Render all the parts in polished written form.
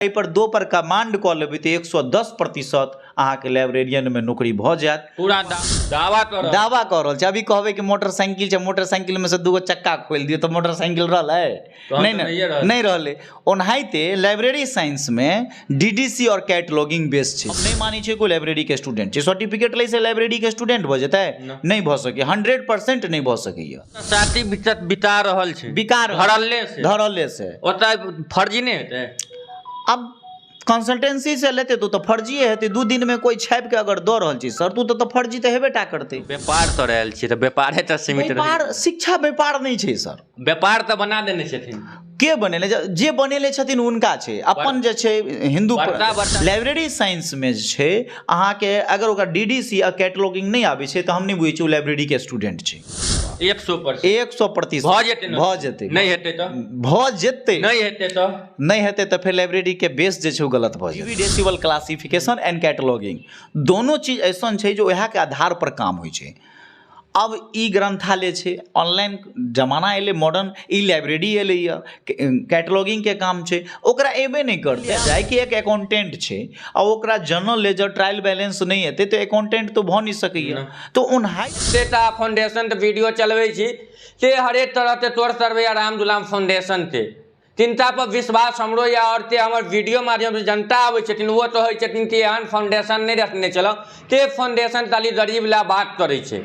एहिपर दो पर कमांड कऽ लेबै तऽ 110% अहाँके लाइब्रेरियनमे नौकरी भऽ जायत। पूरा दावा कऽ रहल दावा कऽ रहल छै। अभी कहबै कि मोटरसाइकिल छै, मोटरसाइकिलमे से दूगो चक्का खोलि दियौ तऽ मोटरसाइकिल रहलै? तहन नहि तऽ ने, नहिये रहलै। नहि रहलै। ओनाहिते लाइब्रेरी साइंसमे डी डी सी आओर कैटलॉगिंग बेस छै। हम नहि मानै छियै कोइ लाइब्रेरीके स्टूडेंट छै, सर्टिफिकेट लै से लाइब्रेरीके स्टूडेंट भऽ जेतै? नहि भऽ सकैए, 100% नहि भऽ सकैए। साथी बिता रहल छै, बिका रहल धरल्ले से, धरल्ले से ओतऽ फर्जी नहि हेतै? अब कंसल्टेंसी से लेतै तऽ ओ तऽ फर्जिए हेतै। 2 दिनमे कोइ छापिके अगर दऽ रहल छै सर, तऽ ओ तऽ फर्जी तऽ हेबे टा करतै। व्यापार करऽ आयल छियै तऽ व्यापारे तऽ सीमित रहै। व्यापार, शिक्षा व्यापार नहि छै सर। व्यापार तऽ बना देने छथिन। के बनेने? जे बनेने छथिन हुनका छै अपन जे छै हिन्दू बड़का बड़का। लाइब्रेरी साइंसमे जे छै अहाँके अगर ओकरा डी डी सी आ कैटलॉगिंग नहि आबै छै तऽ हम नहि बुझै छियै ओ लाइब्रेरीके स्टूडेंट छै। 100%। 100%। भऽ जेतै ने? भऽ जेतै। नहि हेतै तऽ? भऽ जेतै। नहि हेतै तऽ? नहि हेतै तऽ फेर लाइब्रेरीके बेस जे छै ओ गलत भऽ जेतै। डेसिबल क्लासिफिकेशन एंड कैटलॉगिंग दोनो चीज ऐसन छै जे उएहके आधार पर काम होइ छै। अब ई ग्रन्थालय छै, ऑनलाइन जमाना एलै, मॉडर्न ई लाइब्रेरी एलैए, कैटलॉगिंगके काम छै, ओकरा एबे नहि करतै। जाइके एक अकाउंटेंट छै आ ओकरा जनरल लेजर ट्रायल बैलेंस नहि एतै तऽ अकाउंटेंट तऽ भऽ नहि सकैए। तऽ ओनाहि टा फाउंडेशन के वीडियो चलबै छी से हरेक तरहके तोर सर्वे राम दुलाम फाउंडेशन के तिनका पर विश्वास हमरो यऽ और ते हमर वीडियो माध्यम से जनता आबै छथिन, ओ कहै छथिन कि एहन फाउंडेशन नहि रखने छलहुँ, ते फाउंडेशन खाली गरीब लए बात करै छै।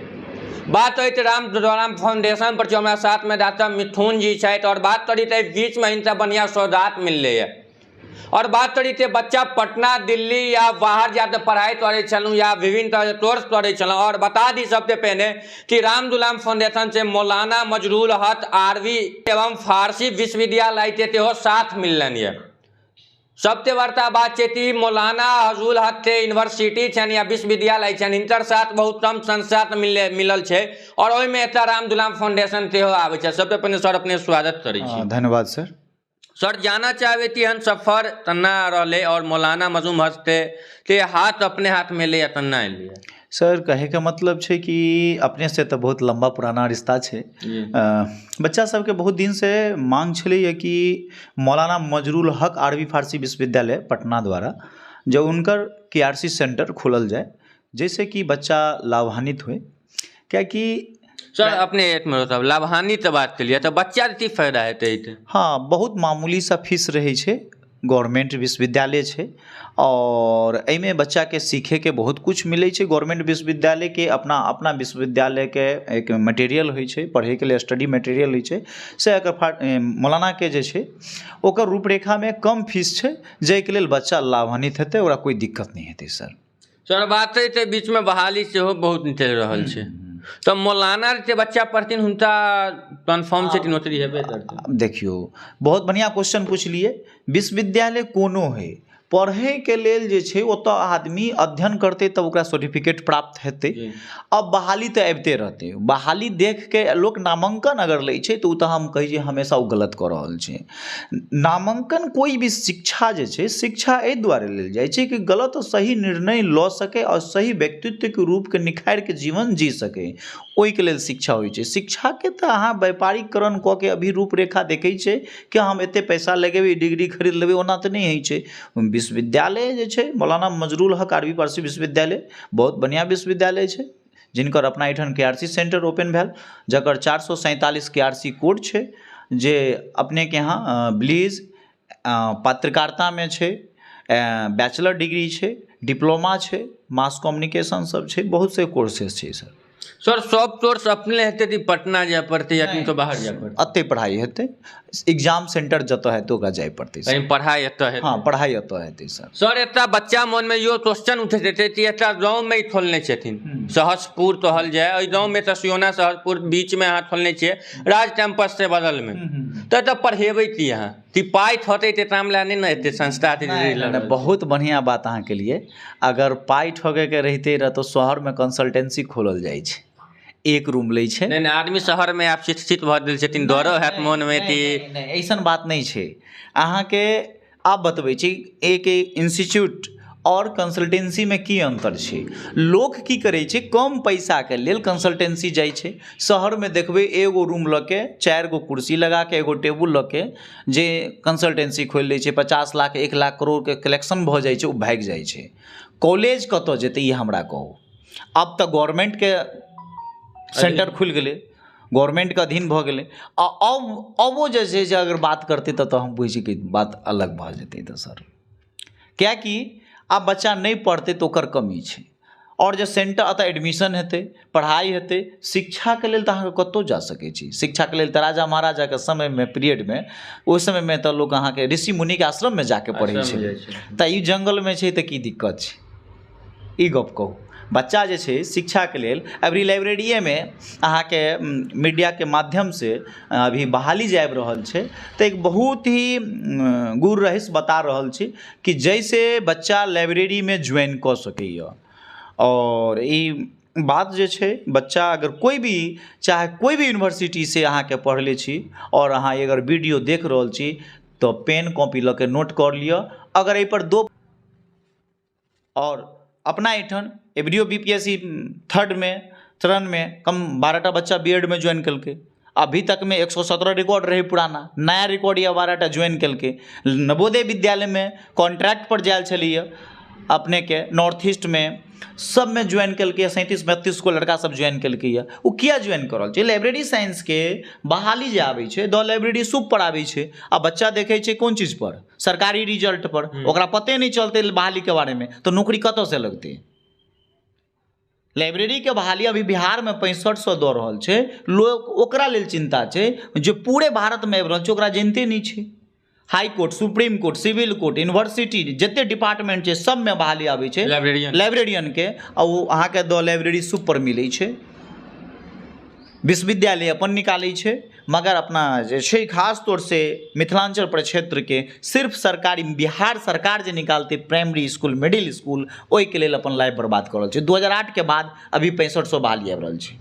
बात होइत राम दुलाम फाउंडेशन पर हमरा साथमे डॉक्टर मिथुन जी छथि और बात करी तऽ बीचमे हिनका बढ़िआँ सौगात मिललैए। और बात करी तऽ बच्चा पटना दिल्ली या बाहर जाके पढ़ाइ करै छलहुँ या विभिन्न तरहके कोर्स करै छलहुँ। और बता दी सबसे पहिने कि राम दुलाम फाउंडेशन से मौलाना मजरूल हक आरबी एवं फारसी विश्वविद्यालय के सेहो साथ मिललनि यऽ। सबसे बड़का बात छै कि मौलाना हजूल हक के यूनिवर्सिटी छनि या विश्वविद्यालय छनि, हिनकर साथ बहुत कम संस्था मिलल छै और ओहिमे एकटा राम दुलाम फाउंडेशन सेहो आबै छै। सबसे पहिने सर अपने स्वागत करै छी। धन्यवाद सर। सर जाना चाहबै कि एहन सफर तन्ना रहलै और मौलाना मजूम हक के हाथ अपने हाथ में एलै या तन्ना एलै? सर कहैके मतलब छै कि अपने से तऽ बहुत लम्बा पुराना रिश्ता छै। बच्चा सबके बहुत दिनसँ मांग छलैए कि मौलाना मजरूल हक अरबी फारसी विश्वविद्यालय पटना द्वारा जे हुनकर के आर सी सेंटर खोलल जाय, जाहिसँ कि बच्चा लाभान्वित होइ। कियाकि सर अपने एक मिनट साहब, लाभान्वित बात केलियै तऽ बच्चा के की फायदा हेतै? हँ, बहुत मामूली सा फीस रहै छै, गवर्नमेंट विश्वविद्यालय छै और एहिमे बच्चाके सीखैके बहुत किछु मिलै छै। गवर्नमेंट विश्वविद्यालयके अपना अपना विश्वविद्यालयके एक मटेरियल होइ छै, पढ़ैके लेल स्टडी मटेरियल होइ छै, से अगर मौलानाके जे छै ओकर रूपरेखामे कम फीस छै, जाहिके लेल बच्चा लाभान्वित हेतै, ओकरा कोइ दिक्कत नहि हेतै। सर सर बात है तऽ बीचमे बहाली सेहो बहुत चलि रहल छै, तऽ मौलाना जे बच्चा पढ़थिन हुनका कन्फर्म छै कि नौकरी हेबे करतै? देखियौ, बहुत बढ़िआँ क्वेश्चन पुछलियै। विश्वविद्यालय कोनो होइ, पढ़ैके लेल जे छै ओतऽ आदमी अध्ययन करतै तब ओकरा सर्टिफिकेट प्राप्त हेतै। अब बहाली तऽ आबिते रहतै। बहाली देखके लोक नामाङ्कन अगर लै छै तऽ ओ तऽ हम कहै छियै हमेशा ओ गलत कऽ रहल छै। नामाङ्कन कोइ भी शिक्षा जे छै, शिक्षा एहि दुआरे लेल जाइ छै कि गलत आओर सही निर्णय लऽ सकै आओर सही व्यक्तित्वके रूपके निखारिके जीवन जी सकै, ओहिके लेल शिक्षा होइ छै। शिक्षाके तऽ अहाँ व्यापारीकरण कऽ के अभी रूपरेखा देखै छै कि हम एते पैसा लगेबै डिग्री खरीद लेबै, ओना तऽ नहि होइ छै। विश्वविद्यालय जे छै मौलाना मजरूल हक अरबी फारसी विश्वविद्यालय बहुत बढ़िआँ विश्वविद्यालय छै, जिनकर अपना एहिठाम के आर सी सेंटर ओपन भेल, जकर 447 के आर सी कोड छै, जे अपनेके यहाँ ब्लीज पत्रकारितामे छै, बैचलर डिग्री छै, डिप्लोमा छै, मास कम्युनिकेशन सब छै, बहुत से कोर्सेस छै सर। सर सब कोर्स अपने हेतै कि पटना जाय पड़तै या किनको बाहर जाय पड़तै? एतै पढ़ाइ हेतै, एग्जाम सेंटर जतऽ हेतै ओकरा जाय पड़तै। लेकिन पढ़ाइ एतऽ हेतै? हँ, पढ़ाइ एतऽ हेतै सर। सर एकटा बच्चा मोनमे इहो क्वेश्चन उठैत हेतै कि एकटा गाँवमे ई खोलने छथिन, सहसपुर कहल जाय एहि गाँवमे, तसियोना सहसपुर बीचमे अहाँ खोलने छियै राज कैंपसके बगलमे, तऽ एतऽ पढ़ेबै की अहाँ? कि पाइ ठकै के काम लए नहि ने एते संस्था? बहुत बढ़िआँ बात अहाँ केलियै। अगर पाइ ठकैके रहितै रहए तऽ शहरमे कंसल्टेंसी खोलल जाइ छै, एक रूम लै छै। नहि नहि, आदमी शहरमे आब शिक्षित भऽ गेल छथिन, डरो हैत मोनमे कि नहि, अइसन बात नहि छै। अहाँके आब बतबै छी, एक इंस्टीट्यूट आओर कंसल्टेंसीमे की अन्तर छै। लोक की करै छै, कम पैसाके लेल कंसल्टेंसी जाइ छै। शहरमे देखबै एगो रूम लऽ के 4 गो कुर्सी लगा के, एगो टेबुल लऽ के जे कंसल्टेंसी खोलि लै छै, 50 लाख, 1 लाख, करोड़के कलेक्शन भऽ जाइ छै, ओ भागि जाइ छै। कॉलेज कतऽ जेतै, ई हमरा कहू। आब तऽ गवर्नमेंटके सेंटर खुलि गेलै, गवर्नमेंटके अधीन भऽ गेलै। आ अब अबो जे छै से अगर बात करतै तऽ हम बुझै छी कि बात अलग भऽ जेतै। तऽ सर, किएकि आब बच्चा नहि पढ़तै तऽ ओकर कमी छै। आओर जे सेंटर एतऽ एडमिशन हेतै, पढ़ाइ हेतै, शिक्षाके लेल तऽ अहाँके कतहु जा सकै छी। शिक्षाके लेल तऽ राजा महाराजाके समयमे, पीरियडमे, ओहि समयमे तऽ लोक अहाँके ऋषि मुनिके आश्रममे जाके पढ़ै छलै। तऽ ई जङ्गलमे छै तऽ की दिक्कत छै, ई गप कहू। बच्चा जे छै शिक्षाके लेल अभी लाइब्रेरिएमे अहाँके मीडियाके माध्यमसँ अभी बहाली जे आबि रहल छै, तऽ एक बहुत ही गूढ़ रहस्य बता रहल छी कि जाहिसँ बच्चा लाइब्रेरीमे ज्वाइन कऽ सकैए। आओर ई बात जे छै, बच्चा अगर कोइ भी, चाहे कोइ भी यूनिवर्सिटीसँ अहाँके पढ़ले छी आओर अहाँ अगर वीडियो देख रहल छी, तऽ पेन कॉपी लऽ के नोट कर लिअ। अगर एहिपर दो आओर अपना एहिठाम एबरियो बीपीएससी थर्डमे चरणमे कम 12टा बच्चा बी एडमे ज्वाइन केलकै। अभी तकमे 117 रिकॉर्ड रहै पुराना, नया रिकॉर्ड यऽ, 12टा ज्वाइन केलकै। नवोदय विद्यालयमे कॉन्ट्रैक्ट पर जायल छलैए, अपनेके नॉर्थ ईस्टमे सबमे ज्वाइन केलकै। 37 32 गो लड़का सब ज्वाइन केलकै यऽ। ओ किया ज्वाइन कऽ रहल छै? लाइब्रेरी साइंसके बहाली जे आबै छै, द लाइब्रेरी सुप पर आबै छै। आ बच्चा देखै छै कोन चीज पर? सरकारी रिजल्ट पर। ओकरा पते नहि चलतै बहालीके बारेमे तऽ नौकरी कतऽसँ लगतै? लाइब्रेरीके बहाली अभी बिहारमे 6500 दऽ रहल छै। लोक ओकरा लेल चिन्ता छै जे पूरे भारतमे आबि रहल छै, ओकरा जनिते नहि छै। High court, supreme court, civil court, university, जते डिपार्टमेंट छै, सबमे बहाली आबै छै लाइब्रेरियन। लाइब्रेरियनके। आ ओ अहाँके द लाइब्रेरी सुपर मिलै छै। विश्वविद्यालय अपन निकालै छै, मगर अपना जे छै खास तौर से मिथिलांचल प्रक्षेत्रके सिर्फ सरकारी, बिहार सरकार जे निकालतै प्राइमरी स्कूल, मिडिल स्कूल, ओहिके लेल अपन लाइफ बर्बाद कऽ रहल छै। 2008के बाद अभी 6500 बहाली आबि रहल छै।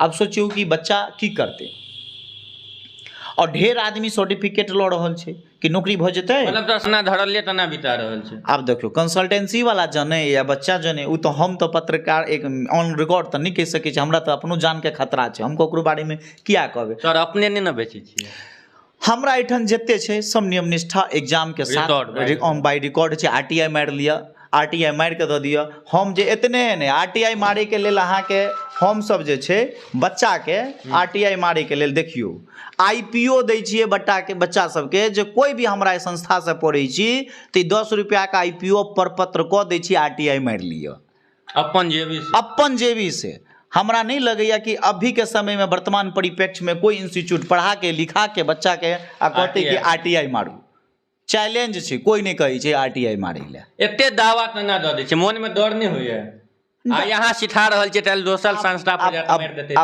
आब सोचियौ कि बच्चा की करतै? आओर ढेर आदमी सर्टिफिकेट लऽ रहल छै कि नौकरी भऽ जेतै। मतलब तऽ धरले तना बिता रहल छै। आब देखियौ, कंसल्टेंसी वाला जने या बच्चा जने, ओ तऽ हम तऽ पत्रकार एक ऑन रिकॉर्ड तऽ नहि कहि सकै छी। हमरा तऽ अपनो जानके खतरा छै, हम ककरो बारेमे किया कहबै? सर, अपने नहि ने बेचै छियै? हमरा एहिठाम जते छै सब नियम निष्ठा एग्जामके साथ Record by by record छै। आरटीआई मारि लिअ, आरटीआई मारि कऽ दऽ दिअ। हम जे एतने नहि, आरटीआई मारैके लेल अहाँके हमसब जे छै बच्चाके आरटीआई मारैके लेल, देखियौ, आईपीओ दै छियै बच्चाके, बच्चा सबके, जे कोइ भी हमरा संस्थासँ पढ़ै छी तऽ 10 रुपैआके आईपीओ प्रपत्र कऽ दै छी, आरटीआई मारि लिअ। अपन जेबी से। अपन जेबी से। हमरा नहि लगैया कि अभीके समयमे, वर्तमान परिप्रेक्ष्यमे कोइ इंस्टीट्यूट पढ़ा के, लिखा के बच्चाके आ कहतै कि RTI RTI मारू। चैलेंज छै, कोइ नहि कहै छै आरटीआई मारै लए। एते दावा तना दऽ दै छै, मोनमे डर नहि होइया? आ यहाँ सिखा रहल छै तऽ दोसर संस्था पर जाके आब मारि देतै।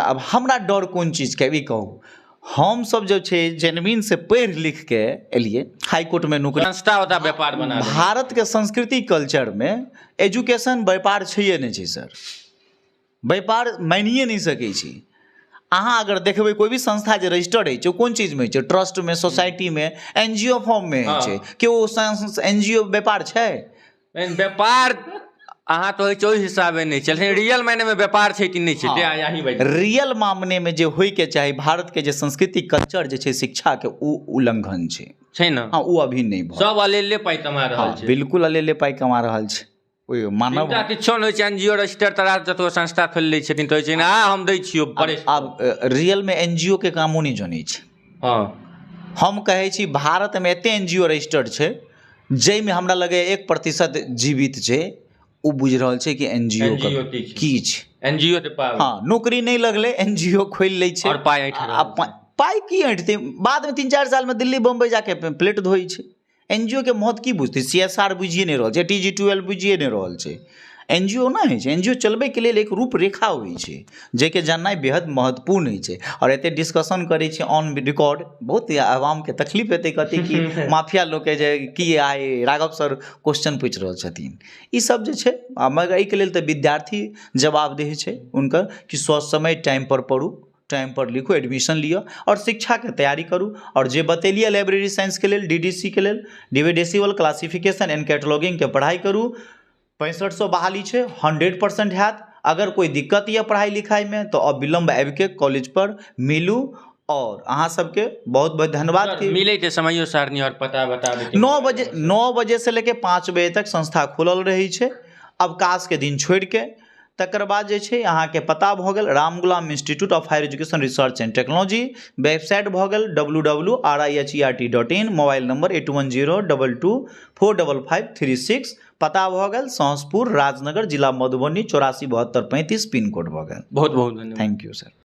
आब हमरा डर कोन चीजके, ई कहू। हमसब जे छै जेनविन से पढ़ि लिख के एलियै, हाईकोर्टमे नौकरी। संस्था ओतऽ व्यापार बना देलकै। भारतके संस्कृति कल्चरमे एजुकेशन व्यापार छैहे नहि छै सर, व्यापार मानिए नहि सकै छी। अहाँ अगर देखबै, कोइ भी संस्था जे रजिस्टर्ड होइ छै, ओ कोन चीजमे होइ छै? ट्रस्टमे, सोसाइटीमे, एनजीओ फॉर्ममे होइ छै। केओ एनजीओ व्यापार छै? लेकिन व्यापार अहाँ तऽ होइ छै ओहि हिसाबे नहि छै, लेकिन रियल मायनेमे व्यापार छै कि नहि छै, ते अहीं बाजि। रियल मामलेमे जे होइके चाही, भारतके जे संस्कृति कल्चर जे छै शिक्षाके, ओ उल्लंघन छै। छै ने? हँ, ओ अभी नहि भऽ सब अलेले पाइ कमा रहल छै। बिल्कुल अलेले पाइ कमा रहल छै। ओहि मानव चिन्ता किछो नहि होइ छै। एनजीओ रजिस्टर तरा जतबो संस्था खोलि लै छथिन तऽ होइ छै आ हम दै छियौ परे। आब रियलमे एनजीओ के कामो नहि जनै छै। हम कहै छी, भारतमे एते एनजीओ रजिस्टर्ड छै, जाहिमे हमरा लगैए 1% जीवित छै, ओ बुझि रहल छै कि एनजीओ NGO की छै। की छै। एनजीओ के पावर। हँ, नौकरी नहि लगलै, एनजीओ खोलि लै छै। आओर पाइ ऐंठ रहल आ पाइ की ऐंठतै? बादमे 3-4 सालमे दिल्ली बम्बई जाके प्लेट धोइ छै। एनजीओ के महत्व की बुझतै? सीएसआर बुझिए नहि रहल छै, टीजी 12 बुझिए नहि रहल छै। एनजीओ नहि होइ छै। एनजीओ चलबैके लेल एक रूपरेखा होइ छै, जाहिके जाननाइ बेहद महत्वपूर्ण होइ छै। आओर एते डिस्कशन करै छी ऑन रिकॉर्ड, बहुत आवामके तकलीफ हेतै, कहतै कि माफिया लोकके जे की आइ राघव सर क्वेश्चन पूछि रहल छथिन। ई सब जे छै आ मगर एहिके लेल तऽ विद्यार्थी जवाबदेह छै हुनकर कि ससमय टाइम पर पढ़ू। टाइमपर लिखू, एडमिशन लिअ आओर शिक्षाके तैयारी करू। आओर जे बतेलियै लाइब्रेरी साइंसके लेल, डीडीसीके लेल, डिवेडेसिबल क्लासिफिकेशन एंड कैटलॉगिंगके पढ़ाइ करू। 6500 बहाली छै, 100% हैत। अगर कोइ दिक्कत यऽ पढ़ाइ लिखाइमे तऽ अविलम्ब आबिके कॉलेजपर मिलू। आओर अहाँ सबके बहुत बहुत धन्यवाद। कि मिलै के समयो सारणी आओर पता बता। 9 बजे से लेके 5 बजे तक संस्था खुलल रहै छै, अवकाशके दिन छोड़िके। तकर बाद जे छै अहाँके पता भऽ गेल Ramgulam institute of higher education research and technology. Website भऽ गेल www.rihert.in। Mobile number 8102245536। पता भऽ गेल सहसपुर, राजनगर, जिला मधुबनी, 847235 पिन कोड भऽ गेल। बहुत बहुत धन्यवाद। Thank you sir.